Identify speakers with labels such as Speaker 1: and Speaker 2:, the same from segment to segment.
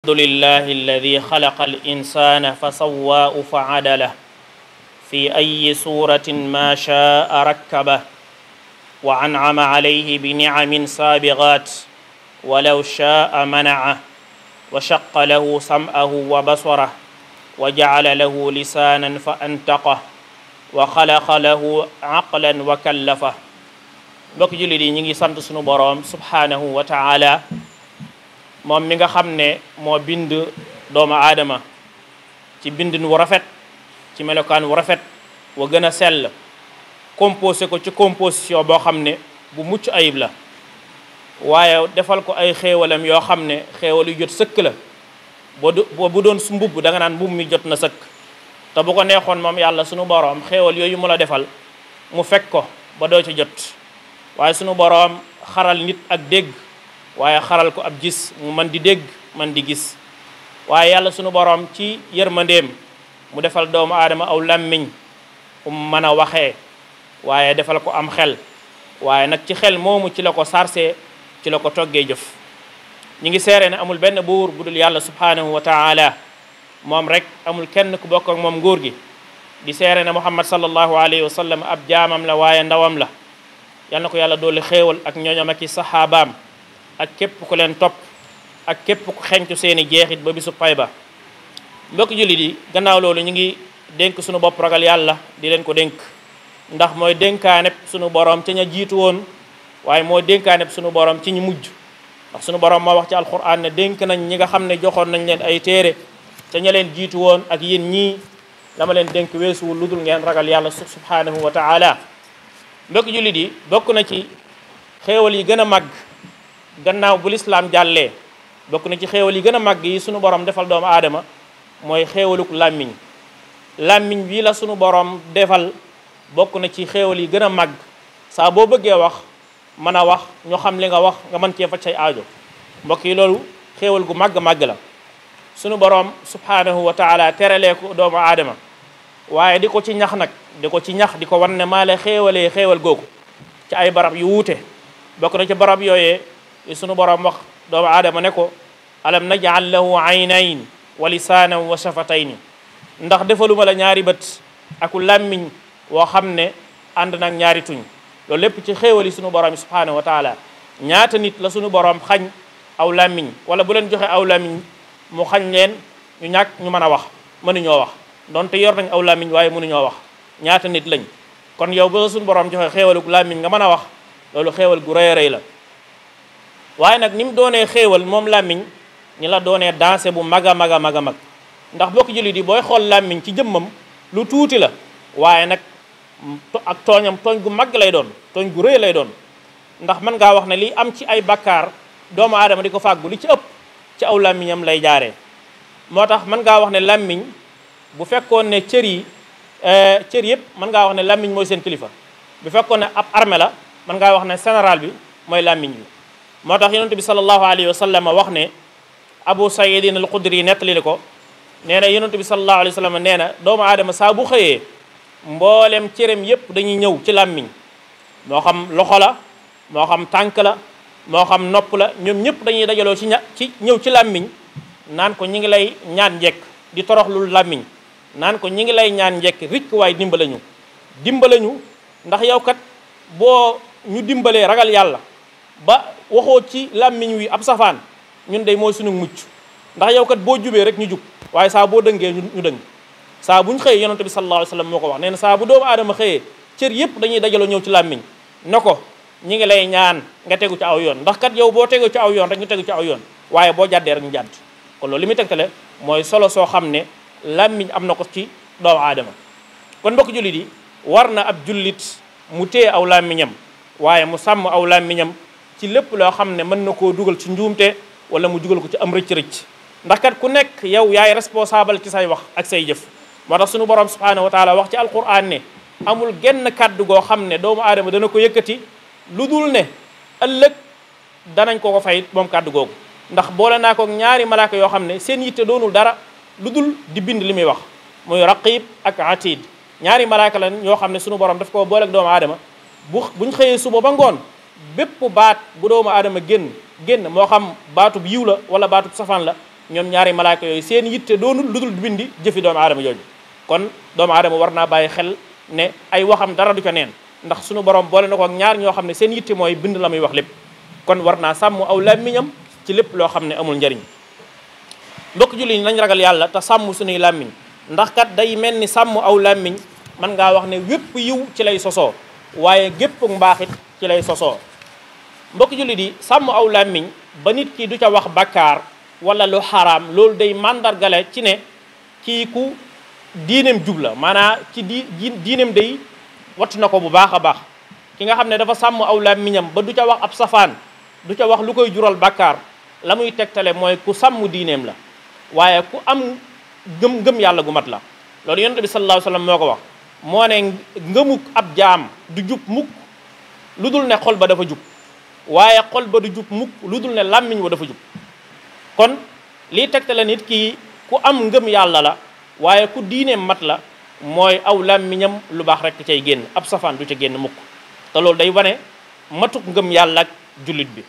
Speaker 1: الحمد لله الذي خلق الإنسان فسواه فعدله في أي صورة ما شاء ركبه وأنعم عليه بنعم سابغات ولو شاء منعه وشق له سمعه وبصره وجعل له لسانا فأنطقه وخلق له عقلا وكلفه mbokk jullit yi ñi ngi sant sunu boroom subhanahu wa ta'ala moom mi nga xam ne moo bind doomu aadama ci bindin wu rafet ci melokaan wu rafet wa gën a sell composé ko ci composition boo xam ne bu mucc ayib la waaye defal ko ay xéewalam yoo xam ne xéewal yu jot sëkk la bu doon su mbubb da nga naan mbubb mi jot na sëkk te bu ko neexoon moom yàlla sunu boroom xéewal yooyu mu la defal mu fekk ko ba doo ci jot waaye sunu boroom xaral nit ak dégg waaye xaral ko ab gis mu man di dégg man di gis waaye yàlla sunu boroom ci yërmandeem mu defal doomu aadama aw làmmiñ mën a waxee waaye defal ko am xel waaye nag ci xel moomu ci la ko sarsee ci la ko toggee jëf ñi ngi seere ne amul benn buur bu dul yàlla subhanahu wa ta'ala moom rek amul kenn ku bokk ak moom nguur gi di seere ne muhammad sallallahu alayhi wa sallam ab jaamam la waaye ndawam la yal na ko yàlla doole xéewal ak ñooñam ak i saxaabaam ak képp ku leen topp ak képp ku xeñtu seeni jeexit ba bisu pay ba mbokk jullit yi gannaaw loolu ñu ngi dénk sunu bopp ragal yàlla di leen ko dénk ndax mooy dénkaaneb sunu borom ci ña jiitu woon waaye mooy dénkaaneb sunu borom ci ñu mujj ndax sunu borom moo wax ci alquran ne dénk nañ ñi nga xam ne joxoon nañ leen ay téere te ña leen jiitu woon ak yéen ñii dama leen dénk weesuwul lu dul ngeen ragal yàlla subhanahu wa ta'ala mbokk jullit yi bokk na ci xéewal yi gën a màgg gannaaw bu lislaam jàllee bokk na ci xéewal yi gën a màgg yi sunu borom defal doomu aadama mooy xéewaluk làmmiñ bii la sunu borom defal bokk na ci xéewal yi gën a màgg saa boo bëggee wax mën a wax ñu xam li nga wax nga mën cee faj say aajo mbokk yi loolu xéewal gu màgg la sunu borom subhanahu wa ta'ala teralee ko doomu aadama waaye di ko ci ñax nag di ko wan ne maa la xéewalee xéewal googu ci ay barab yu wuute bokk na ci barab yooyee sunu borom wax doomu aadama ne ko alam naj'al lahu aynayn wa lisaanan wa shafatayni ndax defaluma la ñaari bët aku làmmiñ woo xam ne ànd nag ñaari tuñ loolu lépp ci xéewali sunu borom subhanahu wa taala ñaata nit la sunu borom xañ aw làmmiñ wala bu leen joxe aw làmmiñ mu xañ leen ñu ñàkk ñu mën a wax mënuñoo wax donte yor nañ aw làmmiñ waaye mënuñoo wax ñaata nit lañ kon yow ba sunu borom joxe xéewalu làmmiñ nga mën a wax loolu xéewal gu rëy a rëy la waaye nag ni mu doonee xéewal moom làmmiñ ñi la doonee dansé bu mag a mag ndax bokk jullit yi booy xool làmmiñ ci jëmmam lu tuuti la waaye nag ak tooñam tooñ gu mag lay doon tooñ gu rëy lay doon ndax mën ngaa wax ne li am ci ay bakkaar doomu aadama di ko fàggu li ci ëpp ci aw làmmiñam lay jaaree moo tax mën ngaa wax ne làmmiñ bu fekkoon ne cër yëpp mën ngaa wax ne làmmiñ mooy seen kilifa bu fekkoon ne ab armée la mën ngaa wax ne général bi mooy làmmiñ bi moo tax yonent bi sallallahu alayhi wa sallam wax ne abu sayyidin al xudri nettali ko nee na yonent bi sallallahu alayhi wa sallam nee na doomu aadama saa bu xëyee mboolem cëram yépp dañuy ñëw ci làmmiñ moo xam loxo la moo xam tànk la moo xam nopp la ñoom ñëpp dañuy dajaloo ci ñëw ci làmmiñ naan ko ñi ngi lay ñaan njekk di toroxlu làmmiñ naan ko ñi ngi lay ñaan njekk rikk waaye dimbalañu ndax yow kat boo ñu dimbalee ragal yàlla ba waxoo ci làmmiñ wi ab safaan ñun day mooy sunu mucc ndax yow kat boo jubee rek ñu jub waaye saa boo dëngee ñu dëng saa buñ xëyee yonente bi sallallahu alayhi wasallam moo ko wax nee na saa bu doomu aadama xëyee cër yëpp dañuy dajaloo ñëw ci làmmiñ ne ko ñi ngi lay ñaan nga tegu ci aw yoon ndax kat yow boo tegu ci aw yoon rek ñu tegu ci aw yoon waaye boo jàddee rek ñu jàdd kon loolu li muy tegtale mooy solo soo xam ne làmmiñ am na ko ci doomu aadama kon mbokk jullit yi war na ab jullit mu téye aw làmmiñam waaye mu sàmm aw làmmiñam ci lépp loo xam ne mën na koo dugal ci njuumte wala mu dugal ko ci am rëcc-rëcc ndax kat ku nekk yow yaay responsable ci say wax ak say jëf moo tax sunu borom subhanahu wa taala wax ci alquran ne amul genn kàddu goo xam ne doomu aadama dana ko yëkkati lu dul ne ëllëg danañ ko fay moom kàddu googu ndax boole naa ko ñaari malaaka yoo xam ne seen yitte doonul dara lu dul di bind li muy wax muy raqib ak atid ñaari malaaka la yoo xam ne sunu borom daf koo boole ak doomu aadama buñ xëyee suba ba ngoon bépp baat bu doomu aadama génn moo xam baatub yiw la wala baatub safaan la ñoom ñaari malaaka yooyu seen yitte doonul lu dul bindi jëfi doomu aadama jooju. kon doomu aadama war naa bàyyi xel ne ay waxam dara du ca neen, ndax suñu borom boole na ko ak ñaar ñoo xam ne seen yitte mooy bind la muy wax lépp. kon war naa sàmm aw làmmiñam ci lépp loo xam ne amul njariñ. mbokk julli nañ ragal yàlla te sàmm suñuy làmmiñ, ndax kat day mel ni sàmm aw làmmiñ mën ngaa wax ne wépp yiw ci lay sosoo, waaye gépp mbaaxit ci lay sosoo. mbokk julli di sàmm aw làmmiñ ba nit ki du ca wax bakkaar wala lu xaraam, loolu day màndargale ci ne kii ku diineem jubla, maanaa ci diineem day wattu na ko bu baax a baax. ki nga xam ne dafa sàmm aw làmmiñam ba du ca wax ab safaan, du ca wax lu koy jural bakkaar, la muy tegtale mooy ku sàmm diineem la, waaye ku am gëm yàlla gu mat la. loolu yonent bi sallallahu alayhi wa sallam moo ko wax, moo ne ngëmuk ab jaam du jub mukk lu dul ne xol ba dafa jub, waaye xol ba du jub mukk lu dul ne làmmiñ wa dafa jub. kon lii tegtale nit ki ku am ngëm yàlla la, waaye ku diineem mat la, mooy aw làmmiñam lu baax rek cay génn, ab safaan du ca génn mukk. te loolu day wane matuk ngëm yàlla ak jullit bi.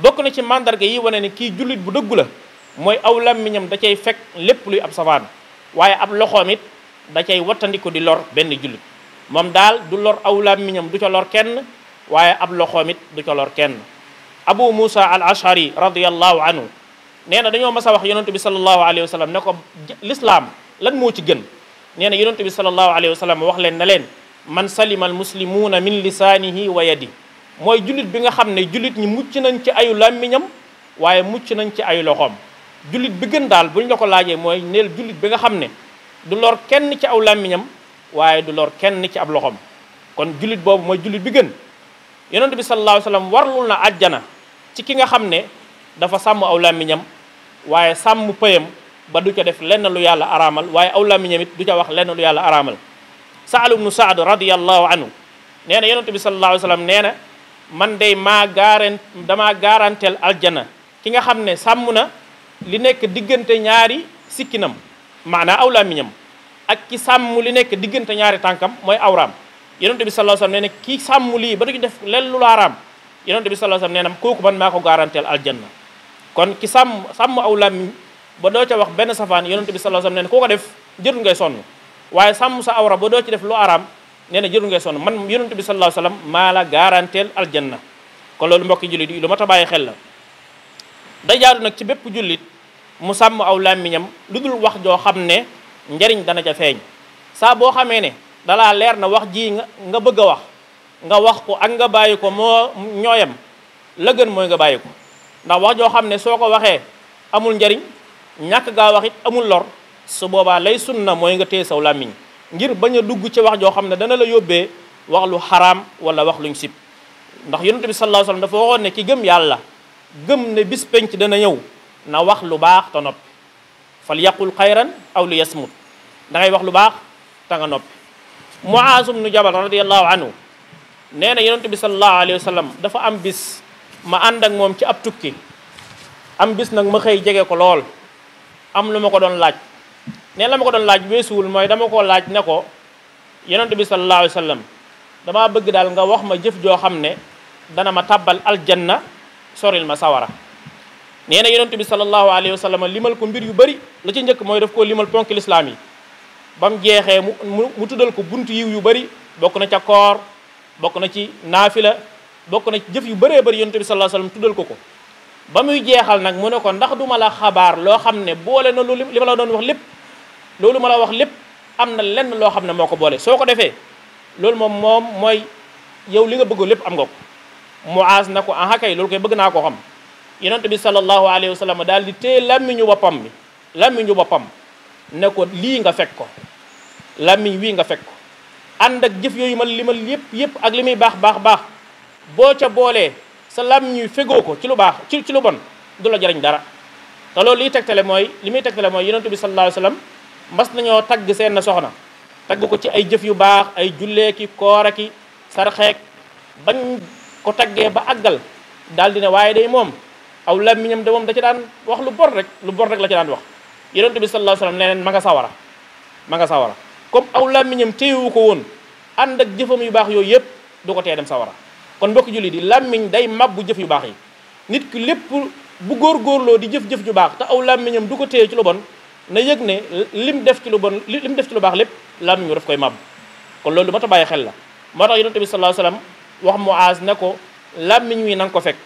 Speaker 1: bokk na ci mandarga yi wane ne kii jullit bu dëggu la, mooy aw làmmiñam da cay fekk lépp luy ab safaan, waaye ab loxoom it da cay wattandiku di lor benn jullit. moom daal du lor aw làmmiñam, du ca lor kenn, waaye ab loxoom it du ca lor kenn. Abu Musa al Ashari radiyallahu anhu nee na dañoo mas a wax yonentu bi sallallahu alayhi wa sallam ne ko lislaam lan moo ci gën. nee na yonentu bi sallallahu alayhi wa sallam wax leen na leen man salima al muslimuuna min lisaanihi wa yadi, mooy jullit bi nga xam ne jullit ñi mucc nañ ci ayu làmmiñam, waaye mucc nañ ci ayu loxoom. jullit bi gën daal buñ la ko laajee mooy neel jullit bi nga xam ne du lor kenn ci aw làmmiñam, waaye du lor kenn ci ab loxoom. kon jullit boobu mooy jullit bi gën. yonent bi sallallahu alayhi wa sallam warlul na àjjana ci ki nga xam ne dafa sàmm aw làmmiñam, waaye sàmm pëyam ba du ca def lenn lu yàlla araamal, waaye aw làmmiñam it du ca wax lenn lu yàlla araamal. Sahl ibnu Saad radiyallahu anhu nee na yonent bi sallallahu alayhi wa sallam nee na man day damaa garanteel aljana ki nga xam ne sàmm na li nekk diggante ñaari sikkinam, maanaa aw làmmiñam, ak ki sàmm li nekk diggante ñaari tànkam mooy awraam. yonent bi sallallahu alayhi wa sallam nee na ki sàmm lii ba du ci def lenn lu la araam, yonent bi sallallahu alayhi wa sallam nee na kooku man maa ko garanteel aljanna. kon ki sàmm aw làmmiñ ba doo ca wax benn safaan, yonent bi sallallahu alayhi wa sallam nee na koo ko def jërul ngay sonn, waaye sàmm sa awra ba doo ci def lu araam, nee na jërul ngay sonn, man yonent bi sallallahu alayhi wa sallam maa la garanteel aljanna. kon loolu mbokki jullit yi lu mat a bàyyi xel la. day jaadu nag ci bépp jullit mu sàmm aw làmmiñam lu dul wax joo xam ne njariñ dana ca feeñ. saa boo xamee ne dalaa leer na wax ji nga bëgg a wax nga wax ko ak nga bàyyi ko moo ñooyam, la gën mooy nga bàyyi ko. ndax wax joo xam ne soo ko waxee amul njariñ, ñàkk gaa wax it amul lor, su boobaa lay sunna mooy nga téye saw làmmiñ ngir bañ a dugg ci wax joo xam ne dana la yóbbee wax lu xaraam wala wax luñ sib. ndax yonent bi sallallahu alayhi wasallam dafa waxoon ne ki gëm yàlla gëm ne bis penc dana ñëw na wax lu baax te noppi. fal yaqul xayran aw li yasmut, da ngay wax lu baax te nga noppi. Muaaz ibnu Jabal radiyallahu anhu nee na yonent bi sallallahu alayhi wa sallam dafa am bis ma ànd ak moom ci ab tukki, am bis nag ma xëy jege ko lool, am lu ma ko doon laaj. nee la ma ko doon laaj weesuwul mooy dama ko laaj ne ko yonent bi sallallahu alayhi wa sallam damaa bëgg daal nga wax ma jëf joo xam ne dana ma tàbbal aljanna soril ma sawara. nee na yonent bi sallallahu alayhi wa sallam limal ko mbir yu bari, la ci njëkk mooy daf koo limal ponk lislaam yi. ba mu jeexee mu tuddal ko buntu yiw yu bari, bokk na ca koor, bokk na ci naafila, bokk na ci jëf yu bëree bëri yonent bi sallallahu alayhi wasallam tuddal ko. ba muy jeexal nag mu ne ko ndax duma la xabaar loo xam ne boole na li ma la doon wax lépp, loolu ma la wax lépp am na lenn loo xam ne moo ko boole, soo ko defee loolu moom mooy yow li nga bëgg lépp am nga ko. Muaaz na ko aha kay loolu koy bëgg naa koo xam. yonent bi sallallahu alayhi wasallam daal di téye làmmiñu boppam ne ko lii nga fekk ko, làmmiñ wii nga fekk ko, ànd ak jëf yooyu ma limal yépp ak li muy baax boo ca boolee sa làmmiñ wi fegoo ko ci lu baax ci lu bon du la jariñ dara. te loolu li muy tegtale mooy yonent bi sallallahu alayhi wasallam mas nañoo tagg seen na soxna, tagg ko ci ay jëf yu baax, ay julleeki kooraki sarxeek, bañ ko taggee ba àggal daal di ne waaye day moom aw làmmiñam de moom da ci daan wax lu bon rek la ci daan wax. yonent bi sallallahu alayhi wasallam ne leen ma nga sawara comme aw làmmiñam téyewu ko woon ànd ak jëfam yu baax yooyu yëpp du ko tee dem sawara. kon mbokk julli di làmmiñ day mabbu jëf yu baax yi. nit ki lépp bu góorgóorloo di jëf-jëf ju baax te aw làmmiñam du ko téye ci lu bon na yëg ne lim def ci lu bon lim def ci lu baax lépp làmmiñu daf koy màbb. kon loolu mat a bàyyi xel la moo tax yonent bi sallallahu alayhi wasallam wax Muaz ne ko làmmiñ wi na nga ko fekk.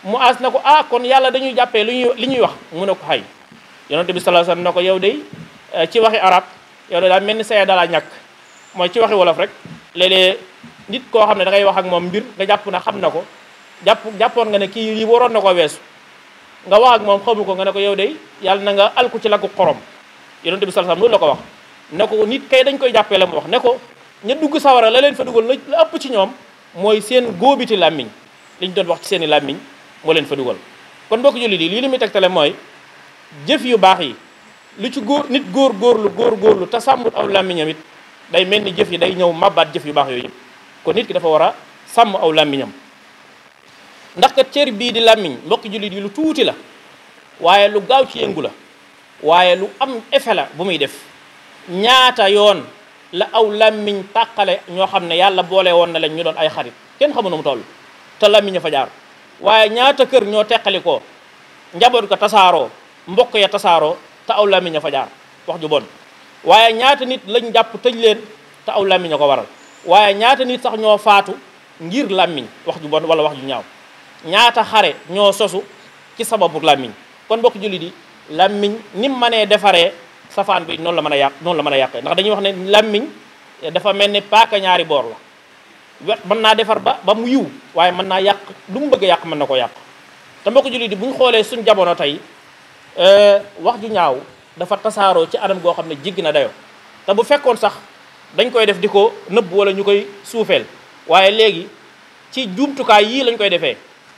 Speaker 1: Muaz ne ko kon yàlla dañuy jàppee li ñuy wax mu ne ko xay yonent bi sallallahu alayhi wasallam ne ko yow de ci waxi arab yow de daa mel ni saya dalaa ñàkk mooy ci waxi wolof rek léeg-léeg nit koo xam ne da ngay wax ak moom mbir nga jàpp na xam na ko jàppoon nga ne kii lii waroon na ko weesu nga wax ak moom xamu ko nga ne ko yow de yàlla na nga alku ci lakku xorom yonent bi sallallahu alayhi wasallam loolu la ko wax ne ko nit kay dañ koy jàppee la mu wax ne ko ña dugg sawara la leen fa dugal la ëpp ci ñoom mooy seen góobiti làmmiñ liñ doon wax ci seen i làmmiñ moo leen fa dugal. kon mbokk jullit yi lii li muy tegtale mooy jëf yu baax yi lu ci nit góorgóorlu te sàmmut aw làmmiñam it day mel ni jëf yi day ñëw mabbaat jëf yu baax yooyu yëpp kon nit ki dafa war a sàmm aw làmmiñam ndax kat cër bii di làmmiñ mbokk jullit yi lu tuuti la waaye lu gaaw ci yëngu la waaye lu am effet la bu muy def ñaata yoon la aw làmmiñ tàqale ñoo xam ne yàlla boole woon na leen ñu doon ay xarit kenn xamu nu mu toll te làmmiñ a fa jaar waaye ñaata kër ñoo teqali ko njaboot ko tasaaroo mbokk ya tasaaroo te aw làmmiñ a fa jaar wax ju bon waaye ñaata nit lañ jàpp tëj leen te aw làmmiñ a ko waral waaye ñaata nit sax ñoo faatu ngir làmmiñ wax ju bon wala wax ju ñaaw ñaata xare ñoo sosu ci sababu làmmiñ kon mbokk jullit yi làmmiñ ni mu mënee defaree safaan bi noonu la mën a yàq noonu la mën a yàqee ndax dañuy wax ne làmmiñ dafa mel ni paaka ñaari boor la wet mën naa defar ba mu yiw waaye mën naa yàq lu mu bëgg a yàq mën na ko yàq te mbokk jullit yi bu ñu xoolee suñ jamono tey wax ju ñaaw dafa tasaaroo ci anam goo xam ne jiggi na dayo te bu fekkoon sax dañ koy def di ko nëbb wala ñu koy suufeel waaye léegi ci jumtukaay yii lañ koy defee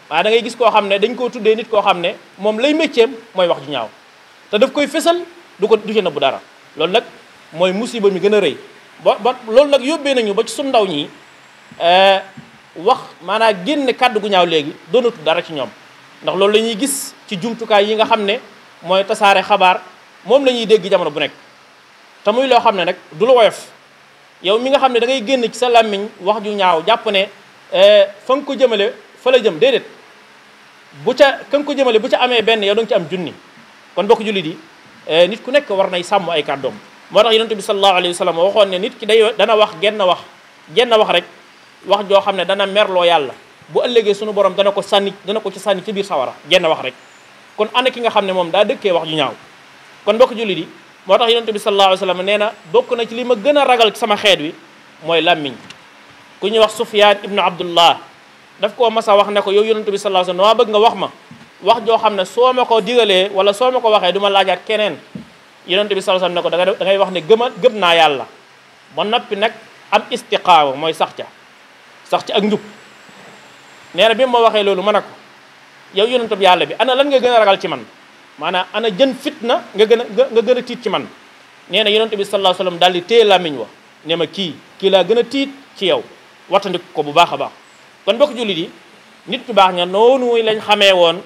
Speaker 1: waaye da ngay gis koo xam ne dañ koo tuddee nit koo xam ne moom lay mécceem mooy wax ju ñaaw te daf koy fësal du ci nëbb dara loolu nag mooy musiba mi gën a rëy ba loolu nag yóbbee nañu ba ci suñ ndaw ñi wax maanaam génne kàddu gu ñaaw léegi doonatu dara ci ñoom ndax loolu la ñuy gis ci jumtukaay yi nga xam ne mooy tasaare xabaar moom la ñuy dégg jamono bu nekk te muy loo xam ne nag du lu woyof yow mi nga xam ne da ngay génn ci sa làmmiñ wax ju ñaaw jàpp ne fa nga ko jëmale fa la jëm déedéet bu ca ka nga ko jëmale bu ca amee benn yow da nga ci am junni kon bokk jullit yi nit ku nekk war nay sàmm ay kàddoom moo tax yonent bi sallallahu alayhi wa sallam waxoon ne nit ki dana wax genn wax rek wax joo xam ne dana merloo yàlla bu ëllëgee sunu borom dana ko ci sànni ci biir sawara genn wax rek kon ana ki nga xam ne moom daa dëkkee wax ju ñaaw kon mbokk jullit yi moo tax yonent bi sallallahu alayhi wa sallam nee na bokk na ci li ma gën a ragal ci sama xeet wi mooy làmmiñ ku ñuy wax Sufyaan ibnu Abdullah daf koo mas a wax ne ko yow yonent bi sallallahu alayhi wa sallam dama bëgg nga wax ma wax joo xam ne soo ma ko digalee wala soo ma ko waxee du ma laajaat keneen yonent bi sallallahu alayhi wa sallam ne ko da ngay wax ne gëm naa yàlla ba noppi nag am istiqaama mooy sax ca ak njub nee na bi ma waxee loolu ma ne ko yow yonent bi yàlla bi ana lan nga gën a ragal ci man maanaam ana jën fitna nga gën a tiit ci man nee na yonent bi sallallahu alayhi wa sallam daal di téye làmmiñ wa ne ma kii laa gën a tiit ci yow wattandiku ko bu baax a baax kon mbokk jullit yi nit ñu baax ña noonu lañ xamee woon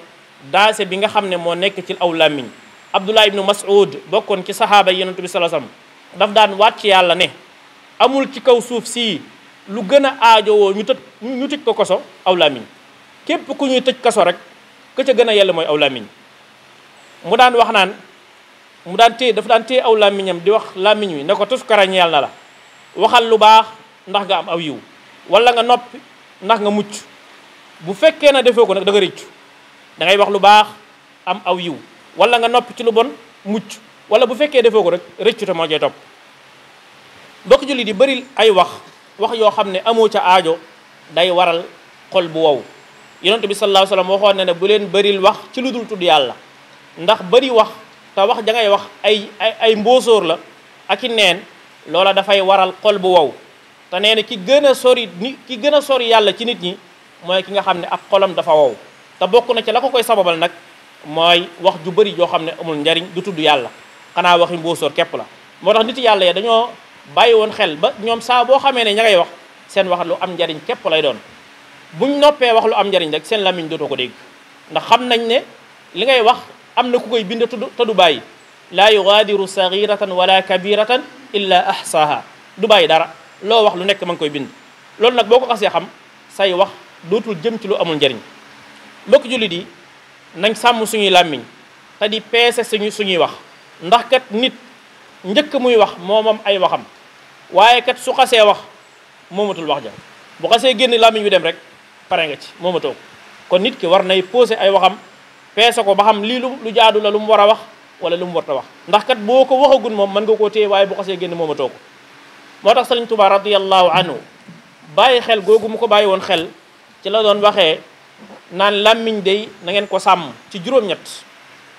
Speaker 1: daase bi nga xam ne moo nekk ci aw làmmiñ Abdullah ibnu Mas'ud bokkoon ci sahaaba yi yonent bi sallallahu alayhi wa sallam daf daan wàcc yàlla ne amul ci kaw suuf sii lu gën a aajowoo ñu tëj ko kaso aw làmmiñ képp ku ñuy tëj kaso rek ka ca gën a yell mooy aw làmmiñ mu daan wax naan dafa daan téye aw làmmiñam di wax làmmiñ wi ne ko tuskara ñeel na la waxal lu baax ndax nga am aw yiw wala nga noppi ndax nga mucc bu fekkee na defoo ko nag da nga rëccu da ngay wax lu baax am aw yiw wala nga noppi ci lu bon mucc wala bu fekkee defoo ko rek rëccu te moo cay topp mbokk jullit yi bëri ay wax yoo xam ne amoo ca aajo day waral xol bu wow yonent bi sallallahu alayhi wasallam waxoon na ne bu leen bëril wax ci lu dul tudd yàlla ndax bëri wax te wax da ngay wax ay mbóosóor la ak i neen loola dafay waral xol bu wow te nee na ki gën a sori yàlla ci nit ñi mooy ki nga xam ne ab xolam dafa wow te bokk na ci la ko koy sababal nag mooy wax ju bëri joo xam ne amul njariñ du tudd yàlla xanaa waxi mbóosóor képp la moo tax nit yàlla ya dañoo bàyyi woon xel ba ñoom saa boo xamee ne ña ngay wax seen wax lu am njariñ képp lay doon buñ noppee wax lu am njariñ rek seen làmmiñ dootoo ko dégg ndax xam nañ ne li ngay wax am na ku koy bind te du bàyyi laa yugaadiru saghiratan wala kabiratan illa ahsaha du bàyyi dara loo wax lu nekk ma ngi koy bind loolu nag boo ko xasee xam say wax dootul jëm ci lu amul njariñ mbokk jullit yi nañ sàmm suñuy làmmiñ te di peese suñuy wax ndax kat nit njëkk muy wax moomam ay waxam waaye kat su xasee wax moomatul wax ja bu xasee génn làmmiñ wi dem rek pare nga ci moomatoo ko kon nit ki war nay posé ay waxam peese ko ba xam lii lu jaadu la lu mu war a wax wala lu mu war a wax ndax kat boo ko waxagul moom mën nga koo téye waaye bu xasee génn moomatoo ko moo tax Sëriñ Tuubaa radiyallahu anhu bàyyi xel googu mu ko bàyyi woon xel ci la doon waxee naan làmmiñ day na ngeen ko sàmm ci juróom-ñett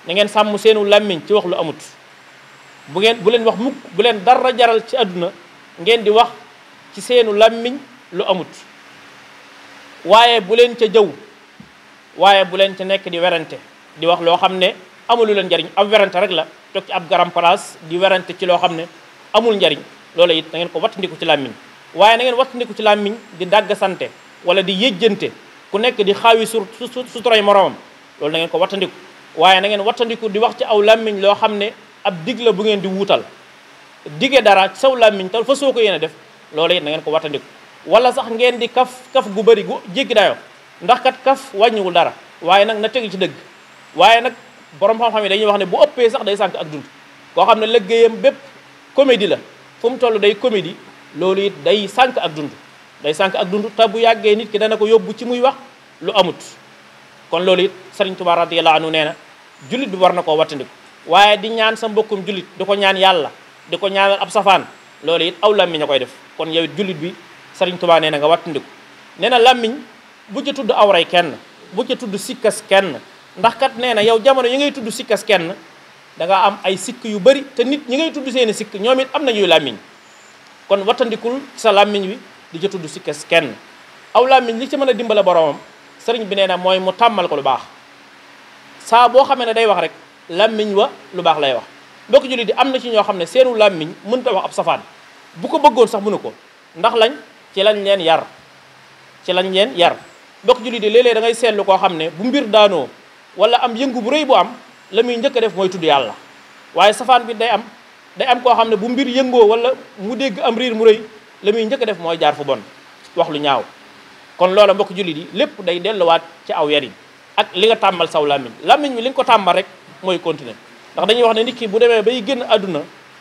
Speaker 1: na ngeen sàmm seenu làmmiñ ci wax lu amut bu leen wax mukk bu leen dara jaral ci àdduna ngeen di wax ci seenu làmmiñ lu amut waaye bu leen ca jëw waaye bu leen ca nekk di werante di wax loo xam ne amulu leen njariñ ab werante rek la toog ci ab garam place di werante ci loo xam ne amul njariñ loola it na ngeen ko wattandiku ci làmmiñ waaye na ngeen wattandiku ci làmmiñ di dàgg sante wala di yëjjante ku nekk di xaawi suturay moromam loolu na ngeen ko wattandiku waaye na ngeen wattandiku di wax ci aw làmmiñ loo xam ne ab dig la bu ngeen di wuutal dige dara saw làmmiñ te fa soo ko yéene def loolu it na ngeen ko wattandiku wala sax ngeen di kaf gu bëri gu jéggi dayoo ndax kat kaf wàññiwul dara waaye nag na tegu ci dëgg waaye nag borom xam-xam yi dañuy wax ne bu ëppee sax day sànk ak dund koo xam ne liggéeyam bépp comédie la fu mu toll day comédie loolu it day sànk ak dund day sànk ak dund te bu yàggee nit ki dana ko yóbbu ci muy wax lu amut kon loolu it Sëriñ Tuubaa radiyallahu anhu nee na jullit bi war na koo wattandiku waaye di ñaan sa mbokkum jullit di ko ñaan yàlla di ko ñaanal ab safaan loolu it aw làmmiñ a koy def kon yow it jullit bi Sëriñ Tuubaa nee na nga wattandiku nee na làmmiñ bu ca tudd awray kenn bu ca tudd sikkas kenn ndax kat nee na yow jamono yi ngay tudd sikkas kenn da nga am ay sikk yu bari te nit ñi ngay tudd seeni sikk ñoom it am nañuy làmmiñ kon wattandikul sa làmmiñ wi di ca tudd sikkas kenn aw làmmiñ li ci mën a dimbale boromam sëriñ bi nee na mooy mu tàmmal ko lu baax saa boo xamee ne day wax rek làmmiñ wa lu baax lay wax mbokk jullit di am na ci ñoo xam ne seenu làmmiñ mënta wax ab safaan bu ko bëggoon sax mënu ko ndax lañ ci lañ leen yar mbokk jullit di léeg-léeg da ngay seetlu koo xam ne bu mbir daanoo wala am yëngu bu rëy bu am la muy njëkk a def mooy tudd yàlla waaye safaan bi day am koo xam ne bu mbir yëngoo wala mu dégg am riir mu rëy la muy njëkk a def mooy jaar fu bon wax lu ñaaw kon loola mbokk jullit yi lépp day delluwaat ci aw yarin ak li nga tàmbal saw làmmiñ wi li nga ko tàmbal rek mooy continuer ndax dañuy wax ne nit ki bu demee bay génn àdduna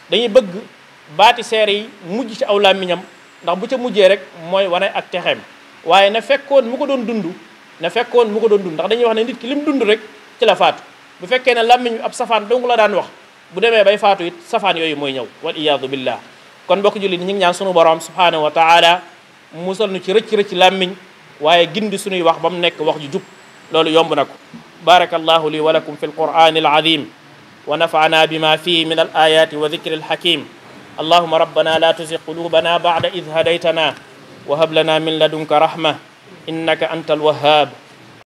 Speaker 1: dañuy bëgg baati seere yi mujj ci aw làmmiñam ndax bu ca mujjee rek mooy wane ak texeem waaye na fekkoon mu ko doon dund ndax dañuy wax ne nit ki li mu dund rek ci la faatu bu fekkee ne làmmiñ wi ab safaan dong la daan wax bu demee bay faatu it safaan yooyu mooy ñëw wal iyaadu billah kon mbokk jullit ñi ngi ñaan sunu borom subhanahu wa taala musal nu ci rëcc làmmiñ waaye gindi sunuy wax ba mu nekk wax ju jub loolu yomb na ko barakallahu li wa lakum fi alqur'ani alazim wa nafa'ana bima fihi min alayati wa dhikri alhakim allahumma rabbana la tuzigh qulubana ba'da idh hadaytana wa hab lana min ladunka rahma innaka antal wahhab